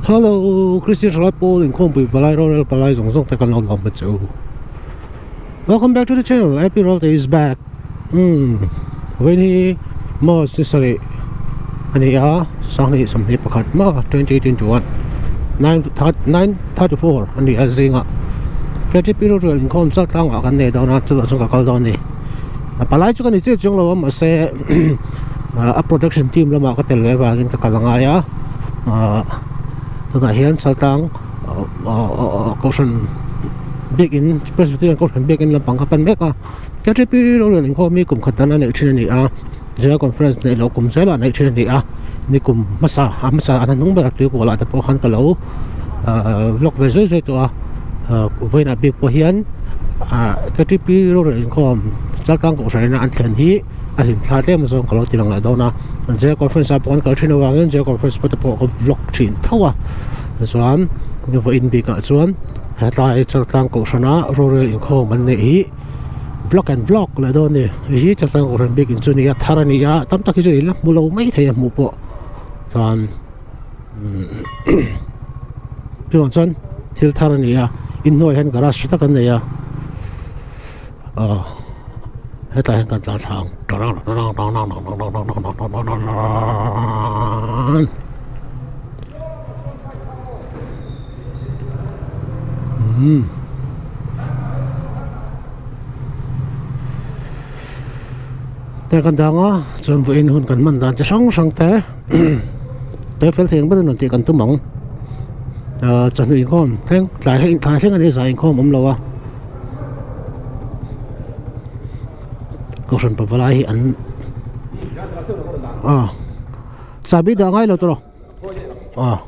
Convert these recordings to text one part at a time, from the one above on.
Hello Christian Thalai Pawl inkhawmpui palai rorel palai zawng zawng te kan lo lawm a che u. Welcome back to the channel AP Rolte is back. Umm vawiin hi March ni sarih a ni a sanghnih sawmhnih pakhat ma 2021 9:34 a ni a zingah KTP rorel inkhawm chal tlangah kan nei dawn a chutah chuan ka kal dawn a ni. A palai chu ka ni chiah chuang lo a mahse a production team lamah ka tel ve avangin ka kal a ngai a ahh tunah hian chaltlang kohhran biakin Presbyterian kohhran biakin lampang ka pan mek a K T P rorel inkhawm hi kum khat dan a neih thin a ni a General Conference neih loh kum zelah neih thin a ni a nikum hmasa a hmasa a hnung ber a tuikual ah te pawh khan ka lo ahh vlog ve zui zui tawh a ahh vawiinah bik pawh hian ahh K T P rorel inkhawm chaltlang kohhran ina an thlen hi a hlim thla tlem zawng ka lo ti lang leh dawn a General Conference ah pawh an kal thin avangin General Conference pawh te pawh ka vlog thin tho a tichuan vawiin bikah chuan hetlai chaltlang kohhrana rorel inkhawm an neih hi vlog and vlog leh dawn a ni hei hi chaltlang kohhran bik in chu a ni a thar a ni a tam tak hi chu in la hmu lo mai thei a hmuh pawh chuan chuvang chuan thil thar a ni a inhnuai hian garage tha tak an nei a aw hetah hian kan tlan thla ang umm te kan dang a chuan vawiin hun kan hman dan chi hrang hrang te te fel thei ang ber in rawn tih kan tum ang ah chawhnu inkhawm thleng tlai thleng tlai thleng a ni zai inkhawm awm lo a. Kohhran pavalai hi an ah chahbi dah ngai lo tawh ah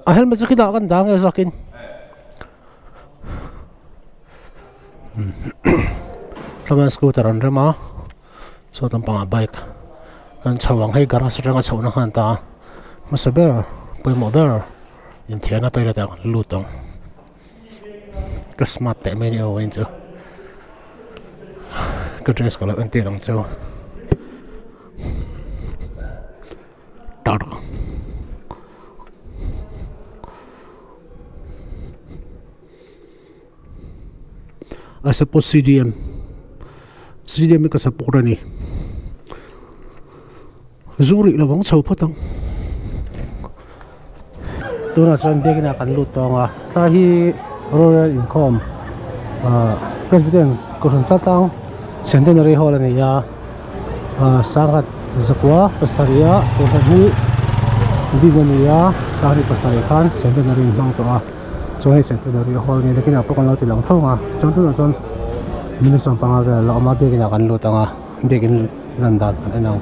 a helmet chu khi dah kan dah nge zawkin thlalai scooter an rem a saw lampangah bike kan chho ang hei garage atanga chhohna khan ta hmasa ber pawimawh ber inthiarna toilet ah kan lut ang. Ka smart teh mai a ni aw vawiin chu ka dress ka lo entir ang chu tar I support C_D_M C_D_M hi ka support a ni zu rih lovang chho phawt ang. Tunah chuan biakin ah kan lut tawng a tlai hi rural inkhawm ah Presbyterian kohhran chaltlang Centenary Hall a ni a ah sanghat zakua pasarih ah kohhran hi din a ni a sanghnih pasarih khan Centenary an hmang tawh a chuan hei Centenary Hall a ni nakinah pawh kan lo ti lang tho ang a chuan tunah chuan minute sawmpanga vel a la awm a biakin ah kan lut ang a biakin lan dan kan en ang.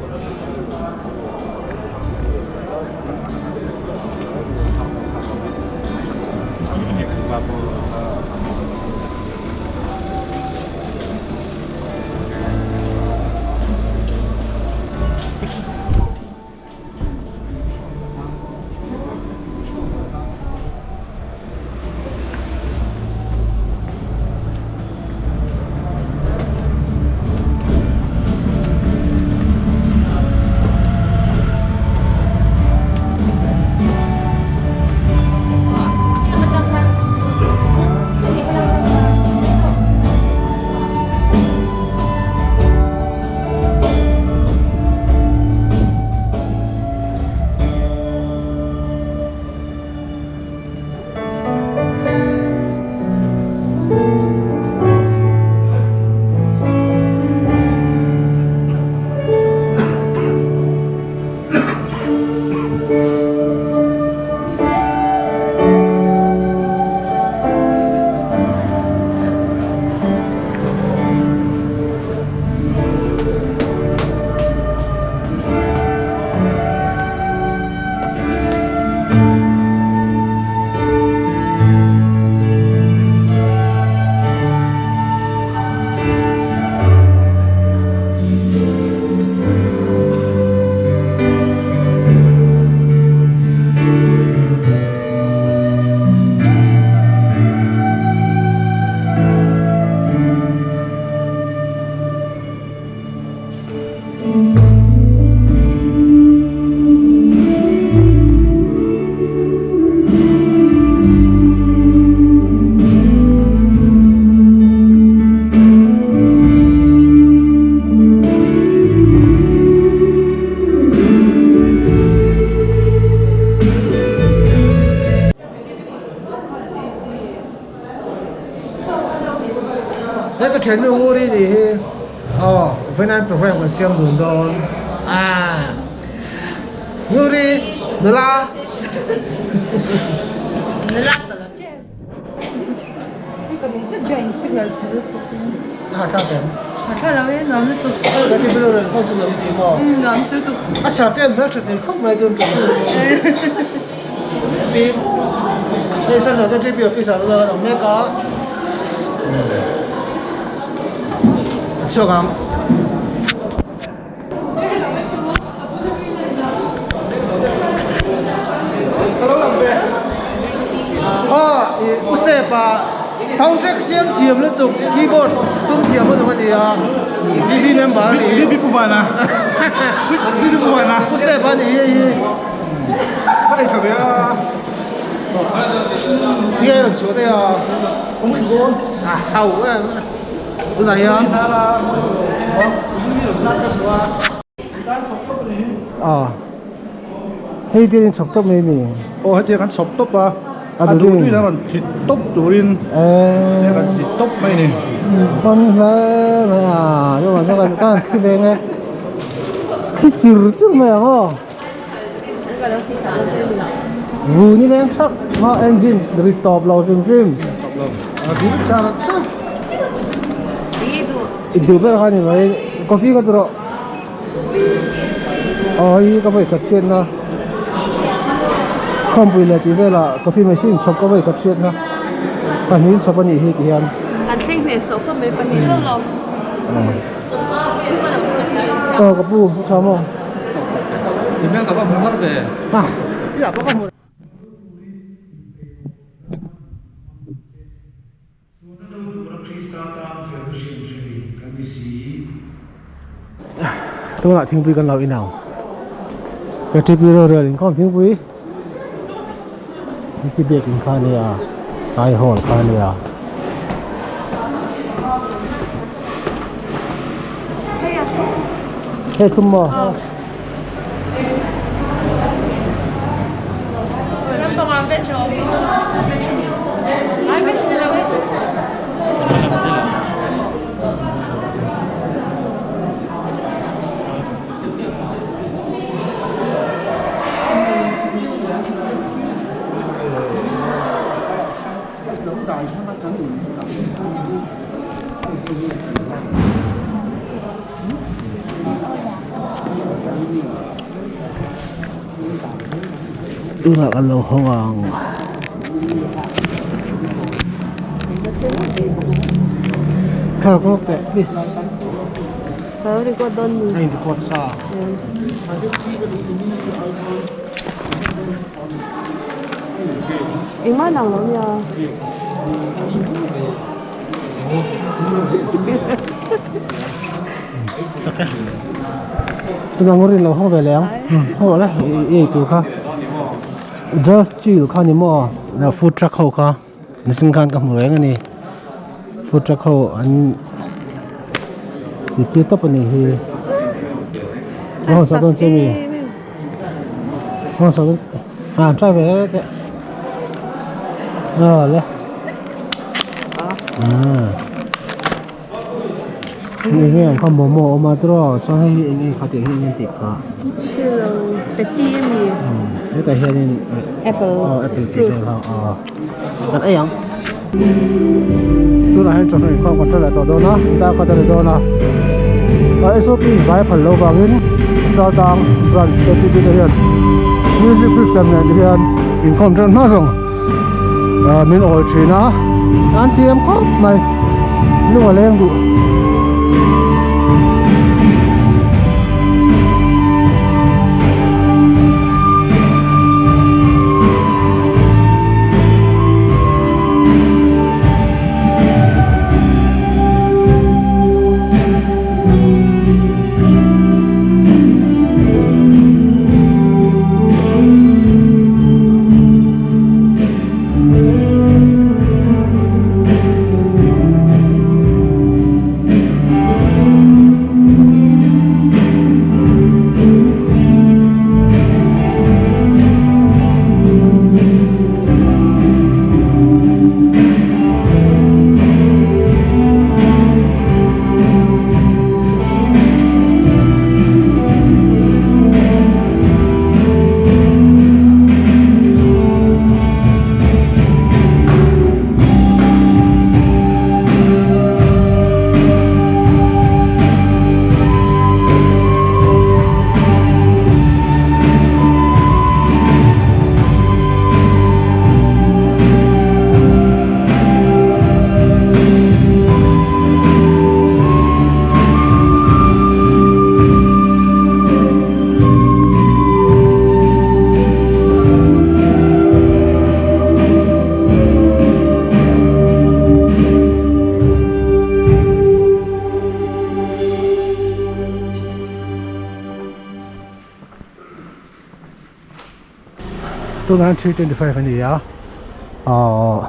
thiannu Nguri nih hi aw vawiin program kan siam dun dawn a Nguri nula Nula ka lo che. A thlak em? A thlak lo e, nuam lutuk. Ka ti belo reng khaw chu nuam ti maw? Nuam lutuk. A sa te an hmeltha thei khawp mai dun tum. Pi, hei Central KTP office ah kan awm mek a. A chhuak ang. U Sepa soundtrack siam thiam lutuk keyboard tum thiam lutuk a ni a BB member a ni BB Pu Vana BB Pu Vana U Sepa a ni hi hei hi ka nei tha ve a tinge a rawn chhuah daih a awm hrih dawn a hau em. Tunah hian aw hei te in chhawp tawp mai mi aw heti kan chhawp tawp a a duh duhin a rawn thlit tawp turin a rawn thlit tawp mai a ni pawn hle mai a chuan chuan kan khi ve nge khi chir chir mai ang aw Vun i leng thak maw engine ri tawp lo hrim hrim. I duh ber kha ni mai coffee ka ti rawh. Aw hei ka vawi khat hriatna khawmpui leh tih velah coffee machine chhawp ka vawi khat hriatna pahnihin chhawp a nih hi ti hian. An thleng hneh sawh khawp mai pahnih hlauh lo. Aw ka pu a tha maw. Email ka va hmu har ve. Ah. Sualna do tura Krista tan felna hriam hrei kan ni si. Tunah thingpui kan lo inang. KTP rorel inkhawm thingpui. Khi biakin kha a nia tlai hall kha a nia. Hei thum maw? Tunah kan lo hawng ang. Thlalak lawk teh please. Ka lo record dawn ni. A in record sa. Engmah lang lo nia. Tunah ngawr in lo hawng ve leh ang. Haw le i ei tur kha. Just chill kha ni maw food truck ho kha mihring khan ka hmu reng a ni. Food truck ho an ti tir tawp a nih hi. Haw sak dawn che mi. Haw sak dawn ah try ve reng teh. Aw le. Ah. Hei hi ang kha momo a awm a tiraw chuan hei hi eng nge kha tih hi eng nge tih kha. Hilo patty a ni. Hetah hianin apple aw apple tih vel kha aw kan ei ang. Tunah hian chawhnu inkhawm kan hre leh tawh dawn a dar khat a ni dawn a SOP zai phal loh vangin Chaltang branch KTP te hian music system nen hian inkhawm tan hma zawng min awi thin a an thiam khawp mai lung a leng duh. Tunah hian 3:25 a ni a ahh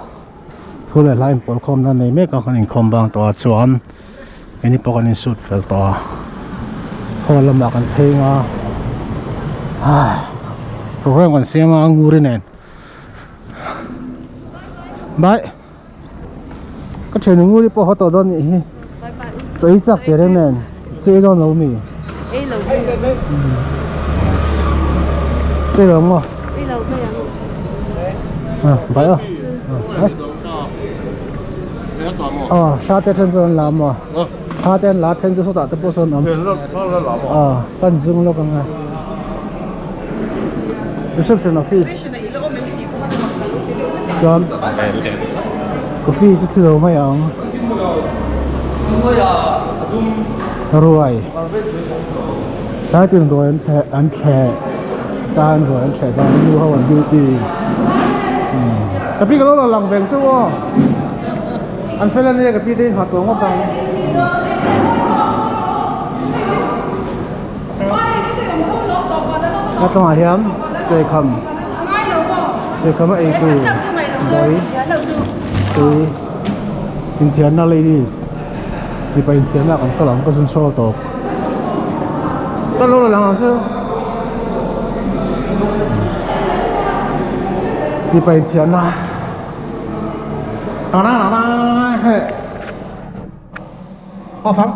thu leh hla inpawl khawmna nei mek a kan inkhawm bang tawh a chuan keini pawh kan insut fel tawh a hall lamah kan phei ang a ah program kan siam a nguri nen bye. Ka thian nguri pawh haw tawh dawn nih hi chaw ei chak teh reng nen chaw ei dawn lo mi ei lo mai chaw ei lo maw ei lo mai ang ah bai aw ah thla te then chu an la maw thla te an la then chu sawtah te pawh sawn awm ah kan zung lawk ang a reception office chuan coffee chu thil lo mai ang ruai tlai tin ruai an thleh an thleh tan ruai an thleh dan nu ho an duty ka pi ka lo la lang veng chu aw an fel ania ka pi te in ha tawh ngawt ang. Ka tlawngah hian cheikham cheikham a eitu dawi tui inthiarna ladies mipa inthiarna kan kal ang ka zun sawl tawp ka lo la lang ang chu mipa inthiarna heh aw fang.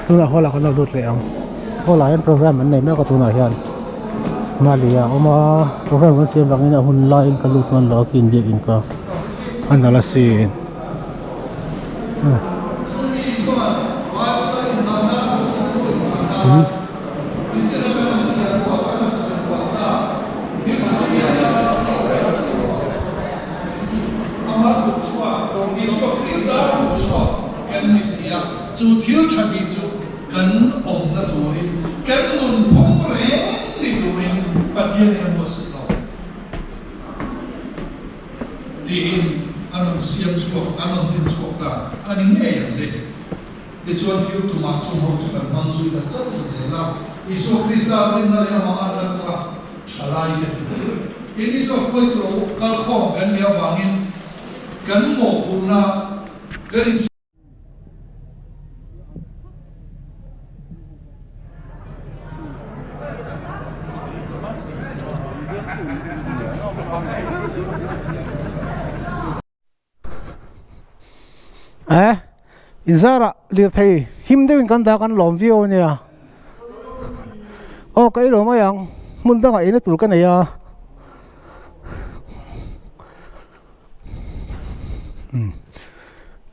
Tunah hall ah kan lo lut leh ang hall ah hian program an nei mek a tunah hian mali a awm a program kan siam vangin a hun laiin ka lut hman lo a khi inbiakin ka a nalh asin. Kan ni si a, chu thil tha tih chu kan awmna turin, kan nunphung reng ni turin Pathianin a buatsaih lo tiin a rawn siam chhuak, an rawn din chhuak ta a ni ngei ang le. Tichuan thil tumah chung ho chu kan hmang zui ta chauh ta zel a, Isua Krista rinna leh amah an la kawnga thalai te keini chu a hruaitu lo kalkhawm kan nih avangin kan mawhphurhna Eh inzarah lirthei him deuhin kan dah kan lawm viau ania aw ka ei lo mai ang hmun dangah eina tur ka nei a.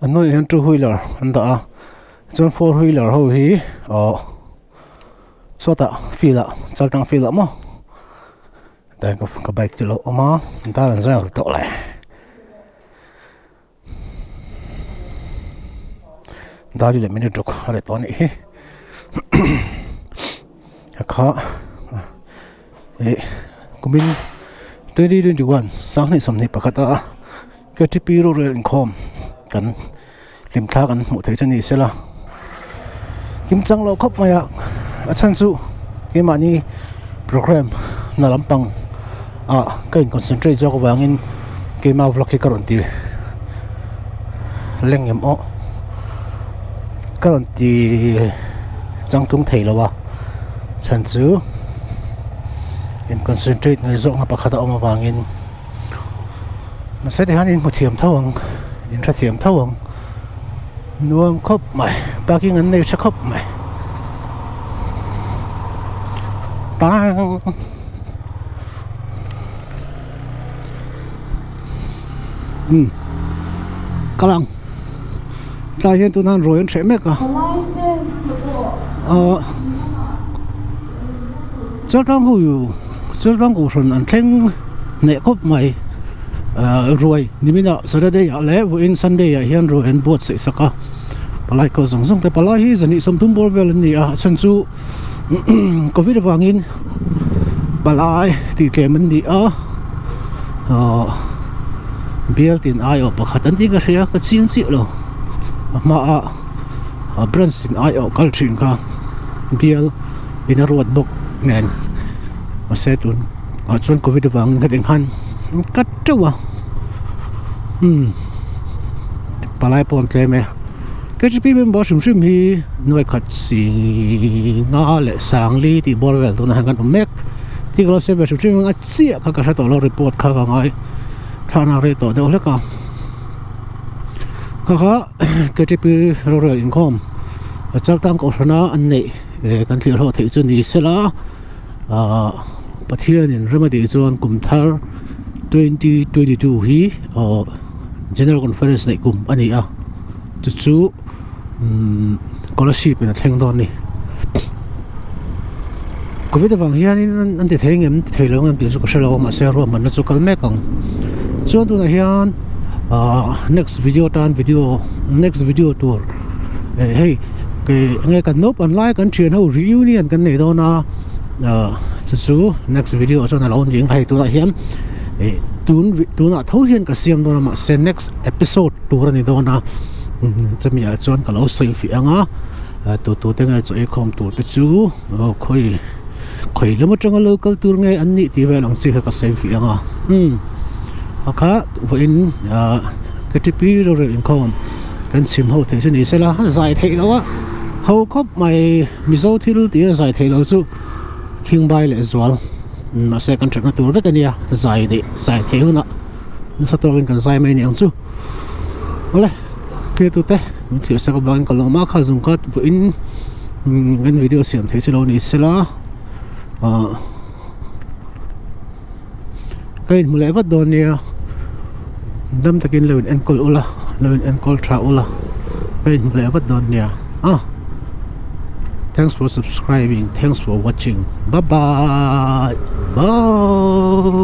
A hnuaiah hian two wheeler an dah a chuan four wheeler ho hi awh sawtah field ah chaltlang field ah maw tah hian ka bike chu a lo awm a dar an zar tawh le dar hi leh minute ruk a reh tawh a nih hi a kha. Ih kumin 2021 sanghnih sawmhnih pakhata ktp rural inkhawm kan hlimthla kan hmuh theih chu ni sela kimchang loh khawp mai a a chhan chu keimahni program na lampang ah ka in concentrate zawk avangin keima vlog hi ka rawn ti leng em aw ka rawn ti changtlung thei lo a. Chhan chu in concentrate ngai zawk na pakhat a awm avangin mahse tikhan in hmu thiam tho ang in hre thiam tho ang nuam khawp mai parking an nei tha khawp mai tang umm kal ang tlai hian tunah ruai an hreh mek a ahh chaltlang ho chaltlang kohhran an thleng hneh khawp mai ahh ruai nimin ah saturday ah leh vawiin sunday ah hian ruai an buatsaih sak a palai kawt zawng zawng te palai hi zahnih sawmthum bawr vel an ni a a chhan chu covid avangin palai tih tlem an ni a ahh bial tin aiawh pakhat an tih ka hria ka chiang chiah lo a hmaah a branch tin aiawh kal thin kha bial in a ruat bawk nen mahse tun. Ah chuan covid avangin ka eng khan an cut teuh a umm palai pawh an tlem e K G P member hrim hrim hi nuai khat si nga leh sangli tih bawr vel tunah hian kan awm mek thil ka lo sawi ve hrim hrim ang a chiah kha ka hre tawh lo report kha ka ngai thana rei tawh deuh hlek a kha kha K G P rorel inkhawm chaltang kohhrana an neih kan thlir ho theih chu ni sela. Ahh Pathianin rem a tih chuan kum thar 2022 hi awh General Conference neih kum a ni a chu chu umm scholarship in a thleng dawn a ni. Covid avang hianin an ti thei ngem ti thei lo ngem tih chu ka hre lo a mahse ruahmanna chu kal mek ang. Chuan tunah hian ahh next video tan video next video tur eh hei Kei enge kan naupang lai kan thian ho reunion kan nei dawn a ah chu chu next video ah chuan a lo ni ang hei tunah hian ih tun tunah tho hian ka siam dawn a mahse next episode tur a ni dawn a chumi ah chuan ka lo sawi fiah ang a tu tu te nge chaw eikhawm tur te chu aw khawi khawi lam atanga lo kal tur nge an nih tih vel ang chi kha ka sawi fiah ang a umm a kha vawiin ah K T P rorel inkhawm. Kan chhim ho theih chu ni sela a zai theih loh a ho khawp mai Mizo thil tih a zai theih loh chu khingbai leh zual mahse kan thatna tur vek a nia zai neih zai theih hunah nasa tawkin kan zai mai a ni ang chu awle thlir tute min thlir sak avangin ka lawm a kha zung kha vawiin kan video siam theih chu lo ni sela ah. Ka inhmu leh vat dawn nia dam takin lo in enkawl ula lo in enkawl tha ula ka inhmu leh vat dawn nia ah thanks for subscribing thanks for watching bye bye bye.